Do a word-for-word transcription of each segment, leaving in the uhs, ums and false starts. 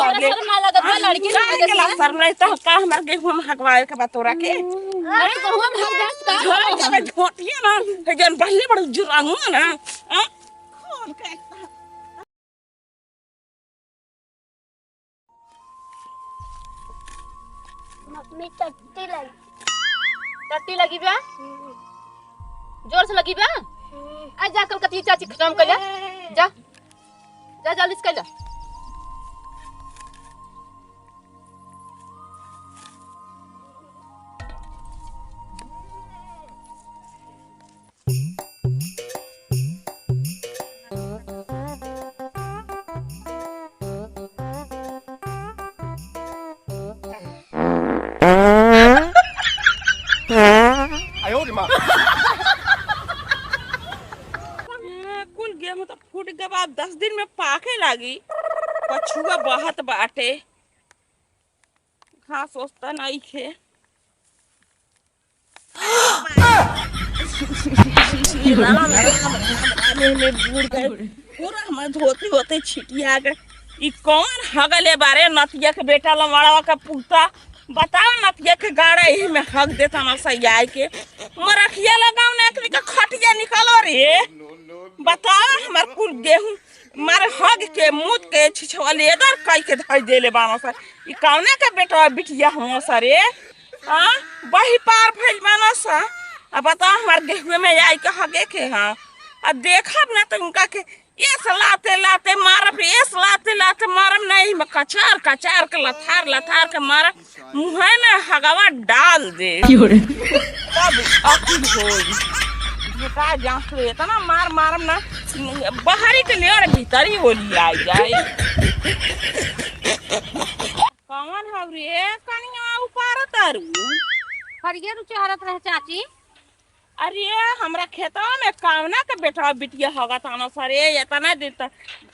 तोरा शर्म ना लगत बा, लड़की के वजह से? शर्म नहीं तो का, हमार गेहूं में हगवाए के बा तोरा के? अरे, गेहूं में हग जात का? झोंटिया ना, है जन पहले बड़ जुरांगुआ ना, हाँ? खोल के। मम्मी, टट्टी लगी। टट्टी लगी बा? हम्म। जोर से लगी बा? हम्म। आ जा, कलकतिया चाची खत्म कर ले। हम्म। जा। जा, जल्दी से कर ले। कुल गेहूं तो फूट के बाद दस दिन में पाके लागी। पछुआ बहत बाटे। घास ओसता नइखे। पूरा हमार धोती होती छिटिया गए। ई कौन हगले बारे नतिया के बेटा लमड़वा के पूता? बताओ नतिया के गाड़ा यही में हग देता ना सही आए के। मरखिया लगाओ ना एकरी के खटिया निकालो रे। बताओ हमार कुल गेहूं मारे हग के, मूत के, छिछवा लेदर कई के धई देले बानो सा। ई कौने के बेटवा बिटिया हुआ सा रे? हाँ, बही पार भइल बानो सा। अब बताओ, हमार गेहुए में आई के हगे के, हाँ? अब देखब ना तो उनका के एस लाते लाते मारब, एस लाते लाते मारब, नहीं, मैं कचार कचार के, लथार लथार के मारब। मुँहे में हगवा डाल दे। की हो रे? तब अकिल होई। बेटा, जान से इतना मार मारम ना, बाहरी के लेड़ भीतरी ओली आई जाए। कौन हौ रे कनिया उपार तारू? हरियर उचारत रहे चाची। अरे, हमरा खेतवा में कावना के बेटवा बिटिया हगत आना सरे, इतना दिन तक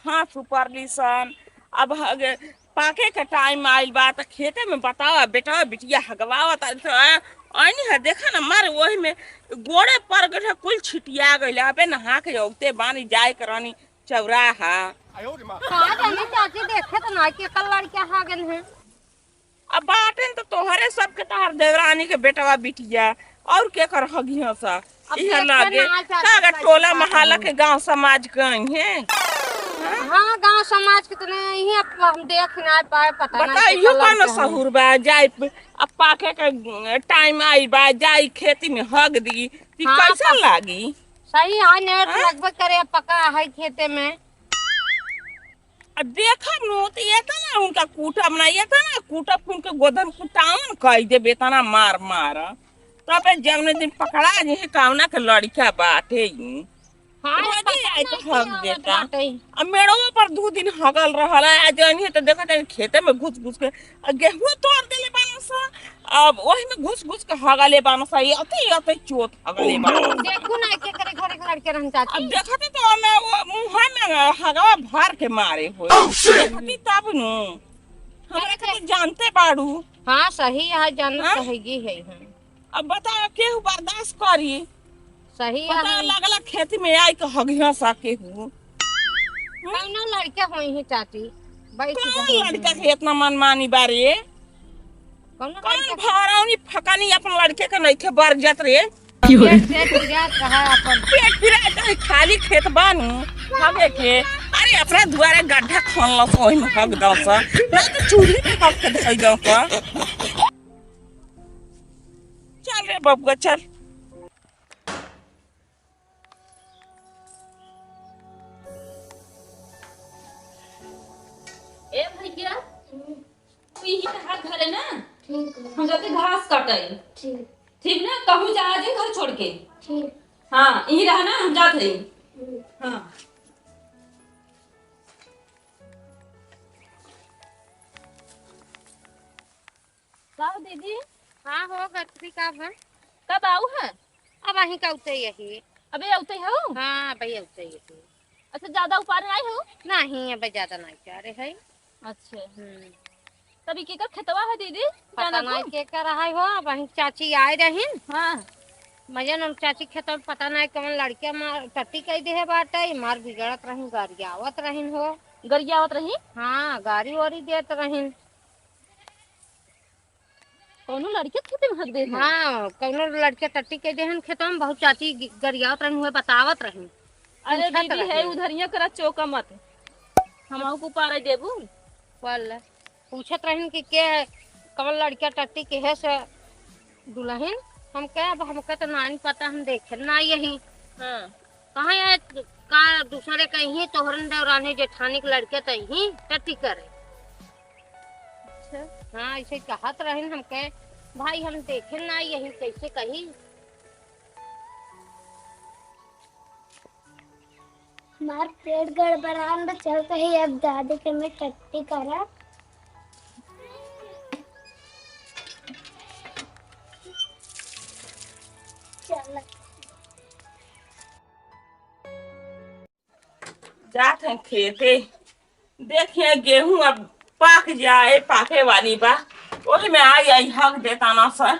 घास ऊपर ली सन। अब हग-, पाके के टाइम आइल बा, त खेते में बतावा, बेटवा बिटिया हगवावत आइल सन। आइनी है, देखा ना, मारे वही में गोड़े पर गए, कुल छिटिया गइल। अबे नहा के औते बानी, जाए के रहनी चौराहा। कहाँ जानी चाची, देखे तो ना के कल लड़किया हगन है। अब बाटेन तो तोहरे सबके, तोहर देवरानी के बेटवा बिटिया, और के कर हगिया सा? अब इहे देखे लागे, ना चाची, का गा कैसे टोला बात महला है। के गांव समाज के आई हैं? हाँ, गांव समाज के तो नहीं, इहे अब हम देख ना पाए, पता ना बता, के इहो कलर कौन के हैं। सहूर बा, जाए प-, अब पाके के टाइम आई बा, जाई खेती में हग दी, ती हाँ, कैसन पक-, लागी? सही है, नेट हाँ? लगबे करे, पका है खेते में। अब देखब नु, त एतना उनका कूटब ना, एतना कूटब कि उनके गोदन कुटावन कइ देब, एतना मार मार। तबे जौने दिन पकड़ा जइहे, कौना के लड़िका बाटे ई। हाँ, रोजे पता आई ना तो की हग आवत देता। बाटे। अब मेड़वा पर दू दिन हगल रहल है, आज जौने त देखत है खेते में घुस घुस के आ गेहुआ तोड़ देले बानस। अब ओही में घुस घुस के हगले बानस, ये अते, ये अते चोत हगले बानस। देखू ना, के करे घरे घर के रहन चाची। अब देखते तो हमें वो मुँह में हगवा भर के मारे हो। Oh, shit! देखती तब नु। हमरा के तो जानते बाड़ू। हाँ, सही है, जानत हाँ? तो हैगी है हम। अब बताओ, केहू बर्दाश्त करी? सही पता है। लगला खेती में आई के हगिया सा केहू। कौनो लड़के होई है चाची, बैठ कौन गई लड़का है। के इतना मनमानी बारे? कौनो कौन लड़के भौरौनी फकानी अपन लड़के के नइखे बरजत रे? पेट, पेट पिरात रहा अपन। पेट पिरात रहे, खाली खेत बानू, हगे के। अरे, अपना दुआरे गड्ढा खनलस, ओही में हग दस। ना तो चूल्ही में हग के धई दस। चल रे बबुआ, चल। ए भैया, तू इही के हाथ धरे ना। ठीक है। हम जाते घास काटे। ठीक। ठीक ना, कहूँ जा जे घर छोड़ के। ठीक। हाँ, इही रहा ना, हम जात हई। हम्म। हाँ। का हो दीदी? हाँ हो, गठरी का बा? कब आऊ है? अब अहीं का उतई यही। अबे उतई हो? हाँ, अबे उतई यही। अच्छा, ज्यादा उपार नहीं हो? नहीं, अबे ज्यादा नहीं जा रहे है। अच्छा। हम्म। तभी केकर खेतवा है दीदी? पता नहीं केकर है हो, अब अहीं चाची आए रहिन। हाँ। मजन हम चाची खेतवा में पता नहीं कौन लड़के मार टट्टी कई दे बाटे, मार बिगड़त रहिन, गरियावत रहिन हो। गरियावत रही? हाँ, गारी वारी देत रहिन। कौनो लड़के खेते में हग दे है? हाँ, कौनो लड़के टट्टी के देहन खेतवा में, बहुत चाची गि-, गरियावत रहिन, हुए बतावत रहिन। अरे पूछत दीदी, है रहिन। उधरिया करा चौका मत। हमहू को पारे देबू? बोल। पूछत रहिन कि के, कौन लड़का टट्टी के है से दुल्हन। हम कहे, अब हमका तो नानी पता, हम देखे ना यही। हाँ। कहाँ ये का दूसरे कहीं तोहरन देवरानी जेठानी के लड़के तो ही टट्टी करे। अच्छा। हाँ, ऐसे कहत रहिन। हम कहे, भाई हम देखे ना यही, कैसे कही। हमार पेट गड़बड़ान बा, चल कहीं अब दादी के मैं टट्टी करा। चल। जात हैं खेते, देखिए, गेहूं अब पाक जाए, पाके वाली बा, ओही में आई, आई हग देता ना सर।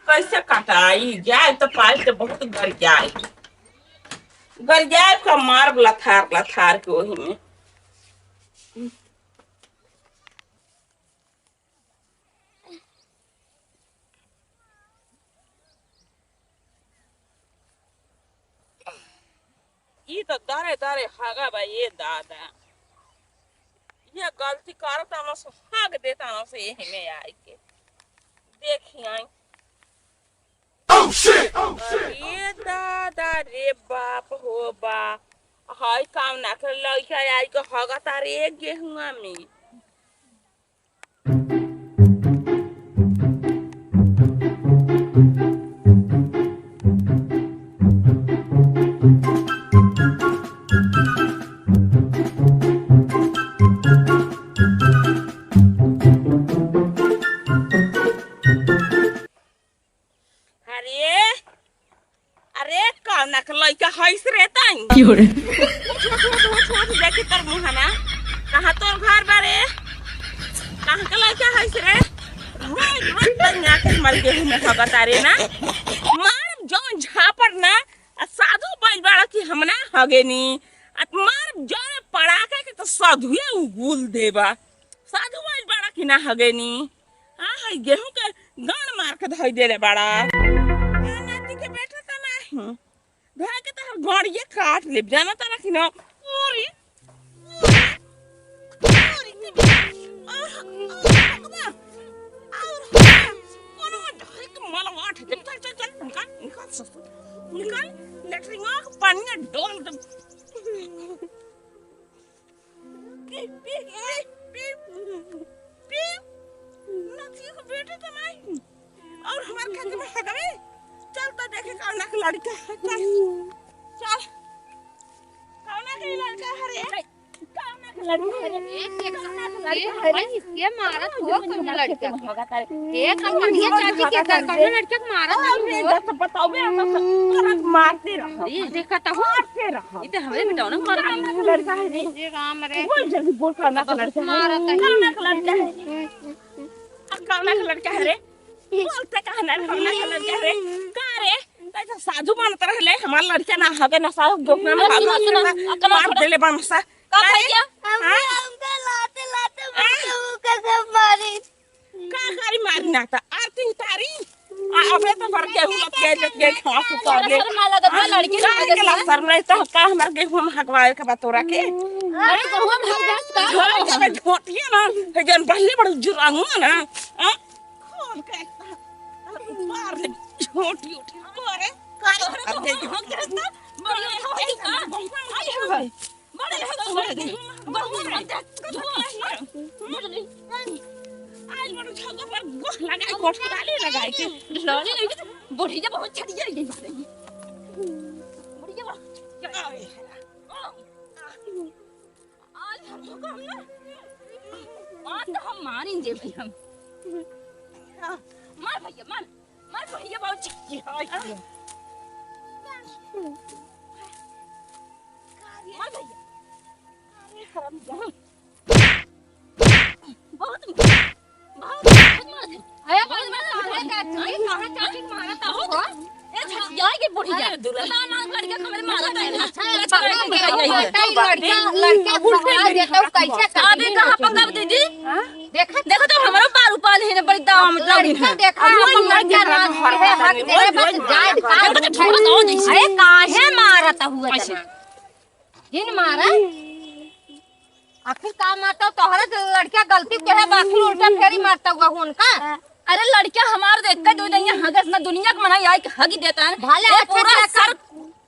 कैसे कटाई जाए? तो पाई तो बहुत गरियाए, गरियाए का मार लथार लथार के ओही में। ई तो दरे दरे हगा बा, ये दादा। ये गलती करत हम से हग देता हम से यही में आई के। देखी आई। Oh, shit! Oh, shit! ये दादा रे बाप हो बा। हाय काम ना कर लइका आई के हगा तारे गेहुआ में। अरे, अरे, कौना के लइका हइस रे तई? क्यों रे? उठ, उठ, उठ, उठ, उठ, देखी तोर मुहाना। कहाँ तोर घर बा रे? कहाँ के लइका हइस रे? रोज, रोज तई आके हमर गेहूं में हगता रे ना। मार जौन झापड़ ना, आ साधु बैल बाड़ा कि हम ना हगेनी। आ मार जौन पड़ाके के तो साधुए उगुल देबा। साधु बैल बाड़ा कि ना हगेनी। आ, हई गेहूं के गांड मार के धई देले बाड़ा। आ, नाती के बेटा त नाही। धरा के तहर गांडिये काट लेब, जाना तारा कि ना? ओरी, ओरी, ओरी के बे-, आ, आ, आ, कोनो ढाई के मलवाट है। चल, चल, चल, निकाल, निकाल ससुर, निकाल, लेटरिंगवा के पानी में डाल दे। पी, पी, पी, पी, पी। नतिया के बेटे तो नहीं। और हमार खेत में हगवे। चल तो देखे कौना के लड़का है, चल। चल। कौना के लड़का है रे? कौना के लड़का है रे? कौना के लड़का है रे? ये मारत हो कौन लड़का? ये कौन लड़का? चाची के घर कौन लड़का के मारत हो? बताओ बे, हम तो मारते रहो। ये देखा तो हो। मारते रहो। ई त हमरे बेटवा ना मारा। लड़का है रे। ए राम रे। बोल जल्दी, बोल, कौना का लड़का है? मारा त कौना का लड़का है? आ, कौना का लड़का है रे? बोलते कहा ना, कौना का लड़का है रे? का रे? तैसे साधु बनत रहले, हमार लड़का ना हवे ना साधु, गोखना में सुनो, सुनो, सुनो, मार देले बन सा। का भैया? हमके, हाँ? हमके लाते, लाते हाँ? मुझे वो कसम मारी। का करी मारी ना त आरती उतारी। आ, अबे तो हमार गेहूं अब गए, जब गए घास उतार ले। शर्मा लगत बा, लड़की का लगे के ला शर्मा, तो का हमार गेहूं हम हगवाए के बा तोरा के? अरे, गेहूं हम हग जात का? हाँ, अबे झोंटिया ना, है जन बहले बड़ जुरांगो ना। हाँ? खोल के, मार ले, झोंटी उठी, मारे। का तोरे को हम हग जात का? बड़े हो गई का? आई हो गई। बड़े हो गए, बड़े हो गए। बहुत मत जा। आज बड़ो झोंका पर गोह लगाए, कोठा डाले लगाए के। लड़े लगे तो बुढ़िया बहुत छड़ी जाएगी मारे। बुढ़िया बहुत। आज हम झोंका हम ना, आज तो हम मारेंगे भाई हम। मार भैया, मार। मार भैया, बहुत चिक्की है। मार भैया। अरे हरामजादा। बहुत, बहुत मार। अरे, बहुत मार। अरे, कहाँ चाची मारा था हो? ए, झटिया। बुढ़िया। अरे दुल्हन। पता ना, लड़का हमरे मारत है ना। अच्छा, लड़का, लड़का, लड़का पकड़ा देता हूँ, कैसे कर अबे कहाँ पकड़ दीदी? हाँ? देखा? देखो तो हमरो बार उपाल है ना, बड़ी दाम लौड़ी है। देखा, अब अपन लड़का ना है, हक तेरे बस जाए, काहे अरे काहे मारत हुआ कैसे? इतना? जिन मारा? आखिर का मारता हूँ? तोहरे से लड़का गलती के है, बाकी उल्टा फेरी मारता हुआ हूँ उनका। अरे लड़का हमार देख के दो दुनिया हगस ना, दुनिया के मनाई आई के हगी देता है। भले ए, अच्छा पूरा खेत सर,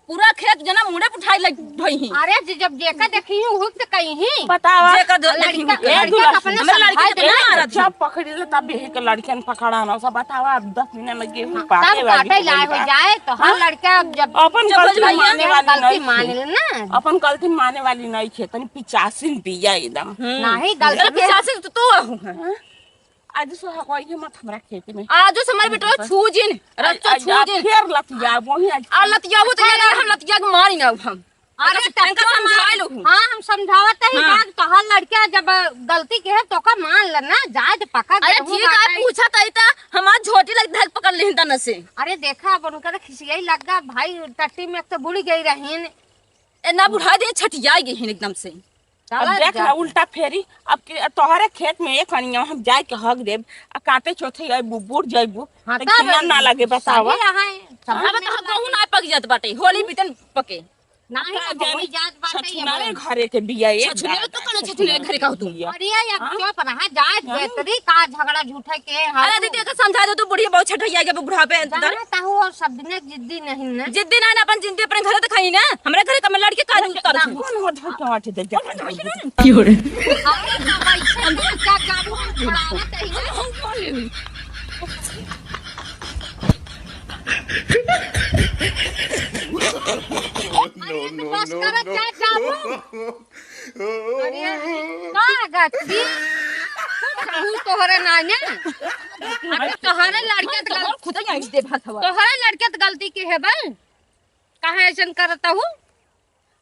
पूरा खेत जना मुड़े उठाई लग भई ही। अरे जी, जब जेका देखी हूँ, हुक से कहीं ही। बतावा। जेका दो लड़का, देखी हूँ। लड़का का अपने हमें लड़का समझाए के देना। मारत है। जब पकड़ी ले तब यही के लड़कियन पकड़ा ना, सब बतावा, अब दस मिनट में गेहूं हाँ, पाके तब वाली काटे हो लाए गई हो बा। जाए तो हर हाँ? लड़का जब अपन जब गलती भैया माने वाली गलती नहीं मान थी। ले ना। अपन गलती माने वाली नहीं थे, तनी पिचासिन बिया एकदम। हम्म। नहीं, गलती अरे के पिचासिन तो तू आहू है। हाँ? आज से हगवाइए मत हमरा खेत में। आज से हमारे बेटवा छू जिन, आज, रच्चो आज, छू आज जिन। फिर लतिया, वही आज आ लतियाबू तो ये ना, हम लतिया के मारी ना हम। अरे अगर तब इनका तो समझा मान-, लो। हाँ, हम समझावत ही हाँ। बात, तोहार लड़का जब गलती के है तो का मान ले ना, जाए तो पका अरे गेहूं ठीक है, बाटे। पूछा तई ता हमार झोटी लग धक पकड़ लेहिन तन से। अरे देखा, अब उनका तो खिसियाई लग गा भाई, टट्टी में एक तो बुड़ी गई रहीन। ए ना बुढ़ा दे, छटिया गई हिन एकदम से। अब चला देख जा। ना उल्टा फेरी, अब के तोहरे खेत में एक अनिया हम जाए के हग देब, आ काटे चोथे आइबू, बुड़ जाइबू, हाँ, तो तब घिना ना लगे, बतावा। सही रहा है, समझ अब में तो हम लगा। कहूँ ना पक जात बाटे, होली बीतन पके। नहीं, का अब जाने होई जात बाटे, छछुनारे ये घरे के बिया, ए छछुनारे जात तो कौनो छछुनारे घरे का हो तू? बिया। अरे, अब हाँ? चुप रहा, जात हाँ? बेतरी का झगड़ा झूठे के, हाँ? अरे दीदी, एकर समझा दे तू, बुढ़िया बहुत छठैया के बुढ़ापे है, जाना ताहू और सब दिन जिद्दी नहीं ना। जिद्दी ना, ना, अपन जिंदगी अपने घरे तो खाई ना, हमरे घरे का मैं लड़के का दूर कर ना, दूँ। कौन हो ढोल के आटे दे जा। की हो रे? अरे, तो भाई, हम तो क्या जानू, हम खड़ा आवत है ना। No, no, बस no, करत no। जा, जाबू। अरे, का गच्ची? तू तोहरे नाने। अरे, तोहरे लड़के त गल-, खुद ही आइस दे भात हवा। तोहरे लड़के त गलती के है बल? काहे ऐसन करत हूँ?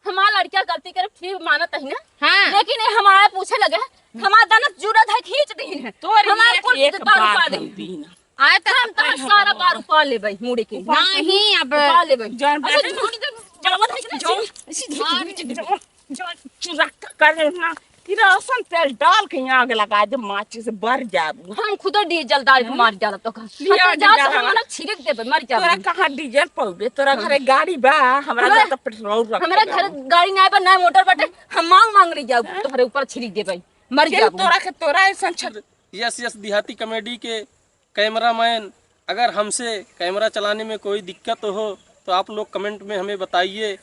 हमार लड़का गलती करे, ठीक मानत ही ना। हाँ। लेकिन ये हमारा पूछे लगे, हमार दाना जुड़ा धाई खींच दीन है। तोरे हमार एक, कुल एक बार बार पा दे। हम दीन। आए तो हम तो सारा बार पा लेबै, मुड़ी के। नहीं, अब पा लेबै। जौन अच्छा, बात झूठी तो जलवा धाई के ना जौन, ऐसी ऐसी हाँ। झूठी, झूठी, झूठी, जौन, जौन चुरक्का करे ना, किरासन तेल डाल के आग लगा दे, माचिस से बर जाबू। हम खुद डीजल डाल के हाँ। मार जाला तो का। लिया हम तो जाओ डीजल तो हम हमारा। लोग छिड़क देबै, मर जाबू। तोरा कहाँ डीजल पौबे? तोरा हाँ। घरे गाड़ी बा, हमरा हमरा, घर तो पेट्रोल रख हमरा दे। घर गाड़ी ना बा, ना मोटर बाटे, हम मांग मांग ले जाबू, हाँ। तोहरे ऊपर छिड़क देबै, मर चल, जाबू। तोरा के तोरा ऐसन छल- यस यस देहाती कॉमेडी के कैमरामैन, अगर हमसे कैमरा चलाने में कोई दिक्कत हो तो आप लोग कमेंट में हमें बताइए,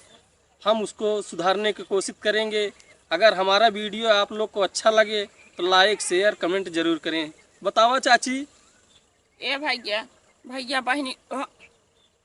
हम उसको सुधारने की कोशिश करेंगे। अगर हमारा वीडियो आप लोग को अच्छा लगे तो लाइक, शेयर, कमेंट जरूर करें। बतावा चाची। ए भैया, भैया बहिनी, अ,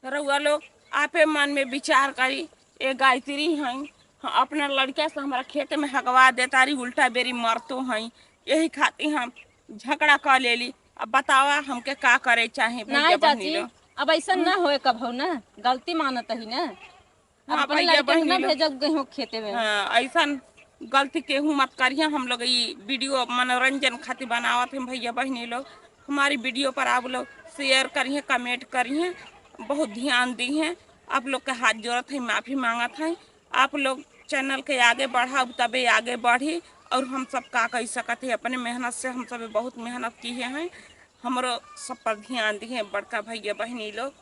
रउआ लोग आपे मन में विचार करी। ए गायत्री हैं, हाँ, अपना लड़का से हमरा खेत में हगवा देतारी, उल्टा बेरी मरतो हैं, यही खातिर हम झगड़ा कर लेली। अब बतावा हमके का करे चाही भैया नहीं बहिनी चाची, लोग? अब ऐसा ना होए कभौ ना, गलती मानत ही ना। हाँ, अब अपने भैया लड़के के बहिनी ना लोग। भेजब गेहूं खेते में। हाँ, ऐसन गलती केहू मत करिए। हम लोग ई वीडियो मनोरंजन खातिर बनावत हैं भैया बहिनी लोग। हमारी वीडियो पर आप लोग शेयर करिए, कमेंट करिए, बहुत ध्यान दी हैं। आप लोग के हाथ जोड़त हैं, माफी मांगत हैं। आप लोग चैनल के आगे बढ़ाओ, तबे आगे बढ़ी। और हम सब का कह सकत है, अपने मेहनत से हम सब बहुत मेहनत किए हैं। हमरो सब पर ध्यान दिए बड़का भैया बहिनी लोग।